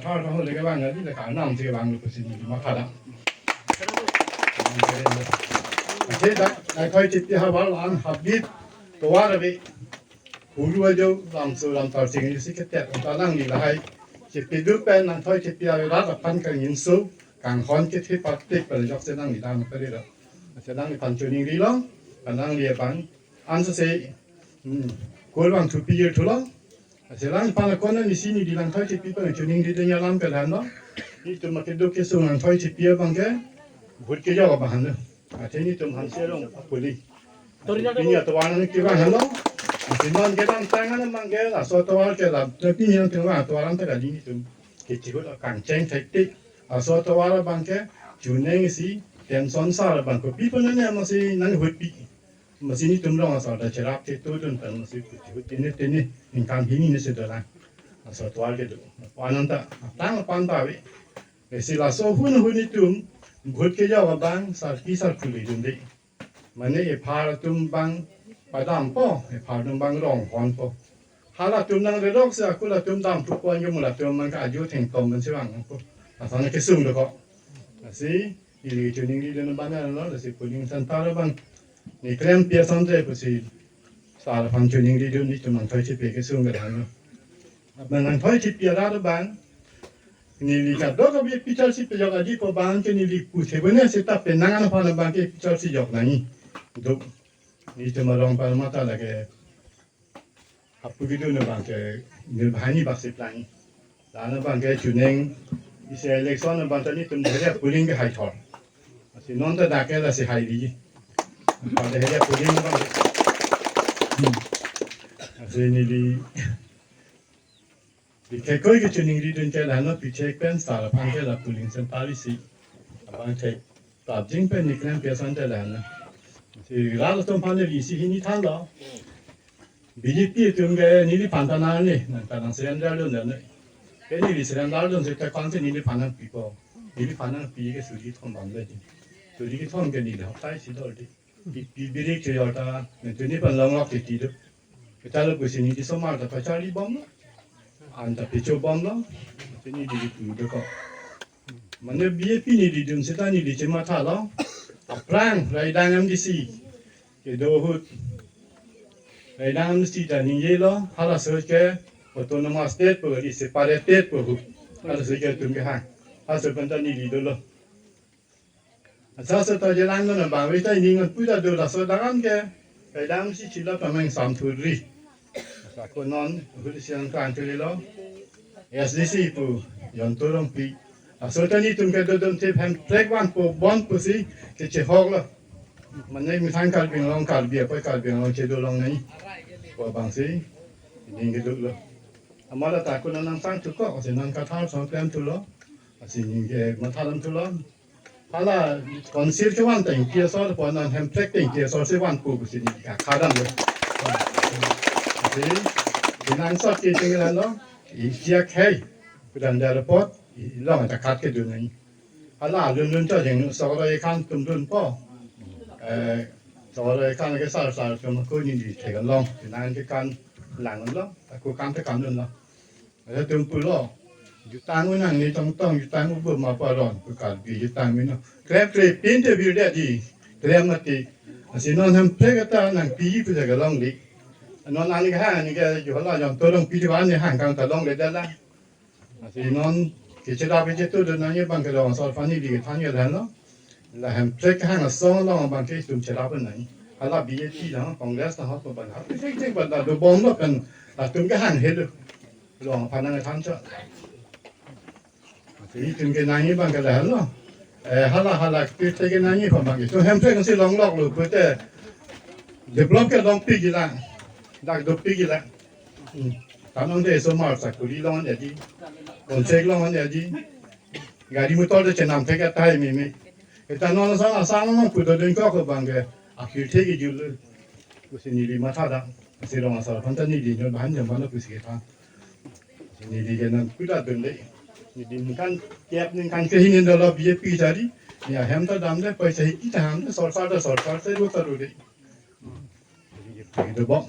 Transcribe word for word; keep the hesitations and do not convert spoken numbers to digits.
Thar thar le kevang, neli le kanam si kevang lo pusi neli matha dam. Ase dak nangthoi chipi havar lang habit tovar ave. Huru ajo lamso lam tar sing isi ketet unta nangli lahai. Chipi du pen nangthoi chipi ave rat aphan kangjinso kanghon kethe partik pen jok se nangli dam peri lo. Ase nangliphan choningri long, nangli abang. Anso se, hmm, kol bang thupi ye thulo. Ase lang pala kona ni sini di nangthoi chipi pen choningri de nyalam ke dhan lo. Netum ma keduk kesung nangthoi chipi abang ke. Bhut kejok abang lo. Athe netum hanse rong apuli. Pini atovar nangkevang lo. Athe non kedamtang an abang ke laso atovar ke la. Pini nangkevang atovar an ta kali netum kechihut kangcheng thektik. Laso atovar abang ke chuneng si tension sar abang kopi pon ne masi nanghutpi. Masi netum rong asar ta cherap ke tudun pen masi kechihut tene tene ningkan hini ne se dolang. Laso atovar kedo. Ananta atang pan ta ave. Isi laso hun hun netum bhut kejok abang sarpi sarkuli dunde. Mane ephar atum abang padampo, ephar atum abang ronghonpo. Halatum nang redok se akul atum dam thupo anjo mula atum abang ke ajo thengtom man se vangpo. Asana kesung dokok. Asi ili choningri dun abang lo, asi polling center abang. Ni klem pia samse pusi sar aphan choningri dun netum nangthoi chipi kesung ke dhan lo. Abang nangthoi chipi arat abang. Neli kadokave picture si pejok aji ko abang ke neli puthe bene seta penang an aphan abang ke picture si jok nangji. Duk. Netum arong par mata lake apu kedun abang ke neli bahani bak si planji. Lana abang ke chuneng isi election abang ta netum dheria polling ke hai thor. Asi non ta dak ke lasi hai di. Pada dheria polling abang. Hmm. Asi neli Bikekoi ke choningri dun ke lana pichek pen sar aphan ke la polling center isi. Abang thek prapjin pen ni klem pia sante lana. Si rat atum aphan isi hini thanlo. B J P atum ke neliphan ta nang ne, nang ta nang surrender dun ne. Ke neli surrender dun se ta kang se neliphan nangpipo. Neliphan nangpi ke suri thom bang le. Suri kethom ke neli haptai si dol di. Pi, pi birik chejor ta, neli phan longlok titi do. Kita lo pusi neli somar ta pacharli bomlo. An ta picho bomlo. Neli di tu dokok. Mane B J P neli dun seta neli chemathalo. Aphrang Raidang M D C kedo ahut. Raidang M D C ta ningjelo, halaso ke autonomous state pu, di separate state pu ahut. Halaso ke atum kehang. Halaso pen ta neli dolo. Asa seta jelang non abang vita ini ngan puja do laso dangan ke. Raidang si chila pameng sam thudri. Asa ko non huli siang kan thudri lo. S D C pu Jon Torongpi. Laso ta netum ke dodun thip hem trek van po bon pusi kechehok lo. Mane methang Karbi Anglong Karbi apa Karbi Anglong chedo long nai. Ko abang si ini keduk lo. Amala ta ko nang sang thuko, si nang kathar sang klem thulo. Asi neli ke matha dam thulo. Hala council kevan teng T S R po non hem trek teng T S R si van pu si neli ka khadam lo. Asi, di nang sot ke ting lalo, i siak hai, kudan dar pot, i long ta khat kedun nai. Hala lun lun cho jeng sok roi khan tum dunpo. Eh, sok roi khan ke sar sar tum ko neli thek long, di nang ke kan lang long, ko kan te kan dun lo. Ada tum pulo. Jutang unang ni tong tong, jutang ubo ma paron, pu Karbi jutang mino. Krep krep pin te bir dia di. Krep mati. Asi non hem pe kata nangpi pu jaga longle. Non ani ha ni ke juhala Jon Torongpi di wan ni hang kang ta longle dala. Asi non kechera pe chetu do nang ye bang ke long sor pani di ke than ye dan lo. La hem trek hang asong long abang ke tum cherap nai. Hala B J P la Congress la hok abang ha. Trek trek abang la do bom lo kan. Latum ke hang helo. Long aphan nang than cho. Netum ke nangji abang ke la lo. Eh, hala hala trek trek ke nangji abang ke. Tum hem trek si longlok lo pute. Develop ke long pik ila. Dak do pik ila. Hmm. Tanong de somar sakuri long ya di. Konsek long ya di. Gari motor de chenam thek atai mimi. Eta non sang sang non pu do den kok abang ke. Akhir thek jul. Pusi neli matha dam. Si rong asar aphan ta neli nyo bahan jam bana pusi ke tha. Neli ke nang kuda dun de. Neli ningkan kep ningkan kre hini dolo B J P chari. Ya hem ta dam de paisa hi kita ham de sorkar de sorkar se ru ta ru de. Neli ke pi do bom.